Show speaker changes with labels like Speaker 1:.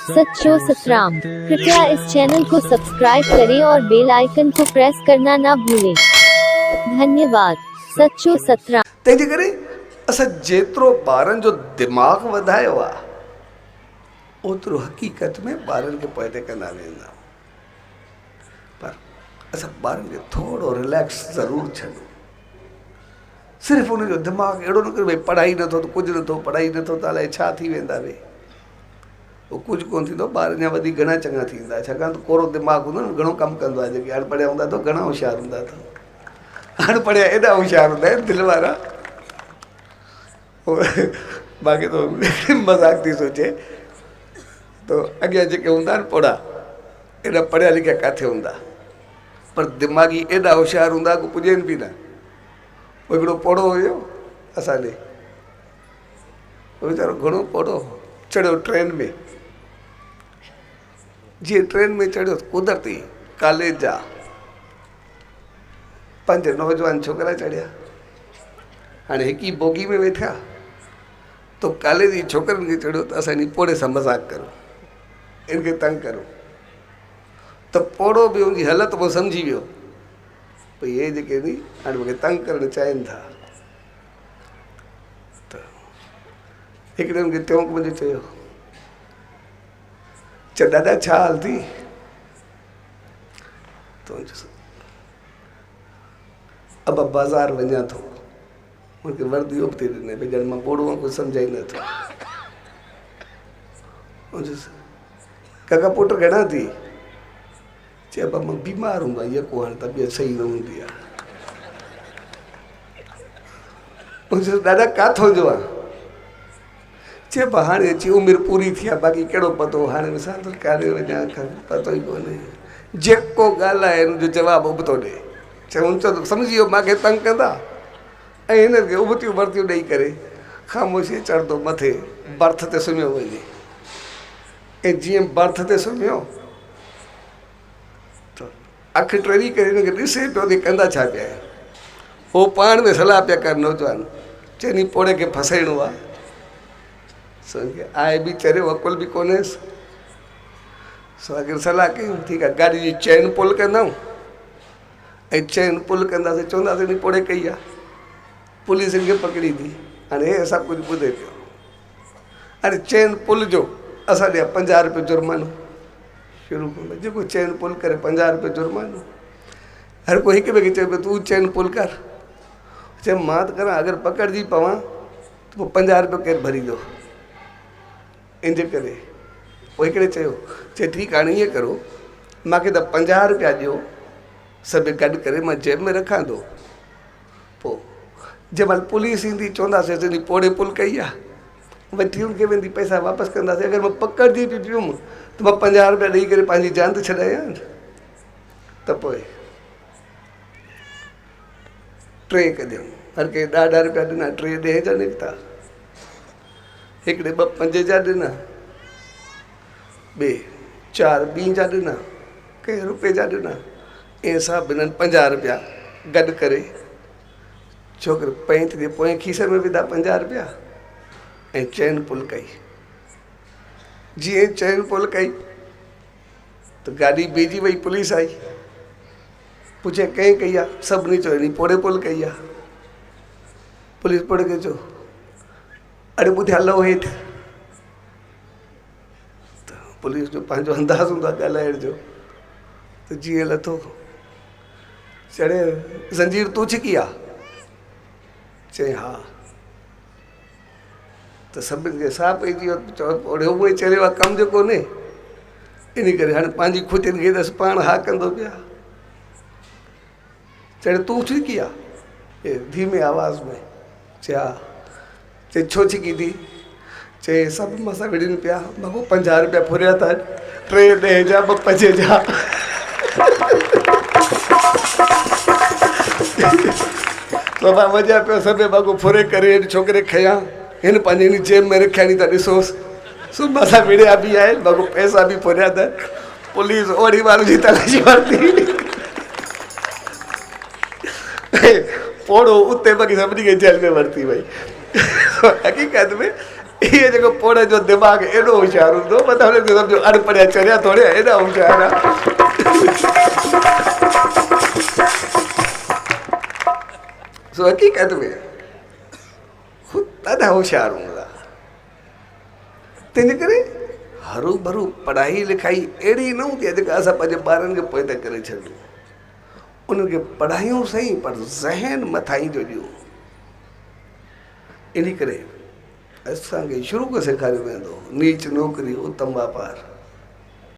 Speaker 1: सच्चो सतराम। कृपया इस चैनल को सब्सक्राइब करें और बेल आइकन को प्रेस करना ना भूलें। धन्यवाद। सच्चो सतराम।
Speaker 2: तंहिंजे करे असां जेतिरो ॿारनि जो दिमाग़ वधायो आहे, ओतिरो हक़ीक़त में ॿारनि खे पोइते कंदा वेंदा। पर असां ॿारनि खे थोरो रिलैक्स ज़रूरु छॾूं। सिर्फ़ु उनजो दिमाग़ अहिड़ो न कयूं, भई पढ़ाई नथो त कुझु नथो, पढ़ाई नथो त अलाए छा थी वेंदा। वे उहो कुझु कोन थींदो, ॿार अञा वधीक घणा चङा थींदा, छाकाणि त कोरो दिमाग़ हूंदो न, घणो कमु कंदो आहे। जेके अणपढ़िया हूंदा अथव, घणा होशियार हूंदा अथव। अणपढ़िया एॾा होशियार हूंदा आहिनि दिलि वारा। बाक़ी त मज़ाक थी सोचे त अॻियां जेके हूंदा आहिनि पोड़ा, एॾा पढ़िया लिखिया किथे हूंदा, पर दिमाग़ी एॾा होशियार हूंदा को पुॼनि बि न। पोइ हिकिड़ो पोड़ो हुयो असांजे, वीचारो घणो पोड़ो हो, चढ़ियो ट्रेन में। जीअं ट्रेन में चढ़ियो, कुदरती कॉलेज जा पंज नौजवान छोकिरा चढ़िया। हाणे हिकु ई बोगी में वेठा, त कॉलेज जी छोकिरनि खे चढ़ियो त असां इन पोड़े सां मज़ाक करूं, इन खे तंग करूं। त पोड़ो बि उनजी हलत मां सम्झी वियो, भई हे जेके आहिनि हाणे मूंखे तंग करणु चाहिनि था। त हिकिड़े हुनखे चौंक मंझि चयो, चए दादा छा हाल थी? त हुन चयोसि, ابا بازار وڃان ٿو. هن کي وردي ابتي ڏني، ڀئي ڄڻ مان ٻوڙو آهيان، ڪجهه سمجهان ئي نٿو. هن چيس، ڪاڪا پٽ گهڻا ٿي؟ چي ابا مان بيمار هوندو آهيان، يڪو هاڻي طبيعت صحيح نه هوندي آهي. هن چيس، ڏاڏا ڪاٿو جو آهين؟ چي ابا هاڻي اچي عمر پوري ٿي آهي، باقي ڪهڙو پتو، هاڻي مثال طور ڪاڏي وڃان، پتو ئي ڪونهي. جيڪو ڳالهائي ان جو جواب ابتو ڏي. چي هن چيو ته سمجهي ويو مان کي تنگ ڪندا، ۽ هنن کي ابتيون ورتيون ڏئي ڪري خاموشيء چڙهندو مٿي برٿ تي سمهيو وڃي. ۽ جيئن برٿ تي سمهيو ته اک ٽري ڪري هن کي ڏسي پيو ته ڪندا ڇا پيا آهن. هو پاڻ ۾ صلاح پيا ڪن نوجوان، چئني پوڙهي کي ڦسائڻو آهي. سو آء به چريو، عقل به ڪونهيس. سو آخر صلاح ڪيون، ٺيڪ آهي گاڏي جي چين پل ڪندائون، ۽ چين پل ڪنداسين، چونداسين هن پوڙهي ڪئي آهي، پوليس هن کي پڪڙيندي. هاڻي هي سڀ ڪجهه ٻڌي پيو. هاڻي چين پل جو اسان ڏيا 50 روپيو جرمانو شروع ڪندو، جيڪو چين پل ڪري 50 روپيو جرمانو. هر ڪو هڪ ٻئي کي چئي پيو تون چين پل ڪر. چي مان ته ڪران، اگر پڪڙجي پوان ته پوء 50 روپيو ڪير ڀريندو؟ ان جي ڪري پوء هڪڙي چيو، چي ٺيڪ هاڻي ائين ڪرو، مان کي ته 50 روپيا ڏيو، سڀ گڏ ڪري مان جيب ۾ رکان ٿو، پوء جنهن مهل پوليس ايندي چونداسين ته پوڙهي پل ڪئي آ، وٺي ان کي ويندي پئسا واپس ڪنداسين. اگر مان پڪڙجي به پيم ته مان 50 روپيا ڏئي ڪري پنهنجي جان ته ڇڏايان. ته پوء ٽي ڪڍيم، هر ڪنهن ڏهه ڏهه روپيا ڏنا، ٽي ڏهه جا نڪتا. هڪڙي ٻه پنج جا ڏنا، ٻئي چار ٻين جا ڏنا، ڪنهن روپئي جا ڏنا. ائين سڀ هنن 50 روپيا گڏ ڪري ڇوڪري پينٽ جي پوئين کيسي ۾ وڌا 50 روپيا ۽ چين پل ڪئي. جيئن چين پل ڪئي ته گاڏي بيهجي وئي. پوليس آئي، پڇي ڪنهن ڪئي آ؟ سڀني چيو هن پوڙهي پل ڪئي آ. پوليس پوڙهي کي چيو، اڙي ٻڌيا لهو هيٺ. ته پوليس جو پنهنجو انداز هوندو آهي ڳالهائڻ جو. ته جيئن لٿو، چڙي زنجير تون ڇڪي آ؟ چئي ها. ته سڀني کي ساهه پئجي ويو، چئو پوڙهو اهو ئي چريو آ، ڪم جو ڪونهي، ان ڪري هاڻي پنهنجي کجين کي ڏس پاڻ ها ڪندو پيا. چڙي تون ڇڪي آ؟ ڌيمي آواز ۾ چئي ها. چئي ڇو ڇڪي ٿي؟ چئي سڀ مان سان وڙهن پيا، مان ڪو 50 روپيا ڦريا اٿن، ٽي ڏهه جا، ٻه پنج جا. بابا وڃان پيو، سڀ مان ڪو ڦري ڪري هن ڇوڪري کنيا، هن پنهنجي هن جيب ۾ رکيا ني، ته ڏسوس سڀ مان سان وڙهيا به آهن، مان ڪو پئسا به ڦريا اٿن. پوليس اوڙي مهل جي تلاشي ورتي، پوڙهو اتي باقي سڀني کي جيل ۾ ورتي وئي. حقيقت ۾ اهي جيڪو پوڙهي جو دماغ ايڏو هوشيار هوندو مطلب هن کي سمجهو اڻ پڙهيا چريا ٿوري ايڏا هوشيار آ. سو حقيقت ۾ هو ڏاڍا هوشيار هوندا. تنهنجي ڪري هروڀرو پڙهائي لکائي اهڙي نه هوندي آهي جيڪا اسان پنهنجي ٻارن کي پوئتي ڪري ڇڏيون. انهن کي پڙهايون سهي پر ذهن مٿاهين جو ڏيون. انهي ڪري اسان کي شروع کان سيکاريو ويندو هو، نيچ نوڪري اتم واپار.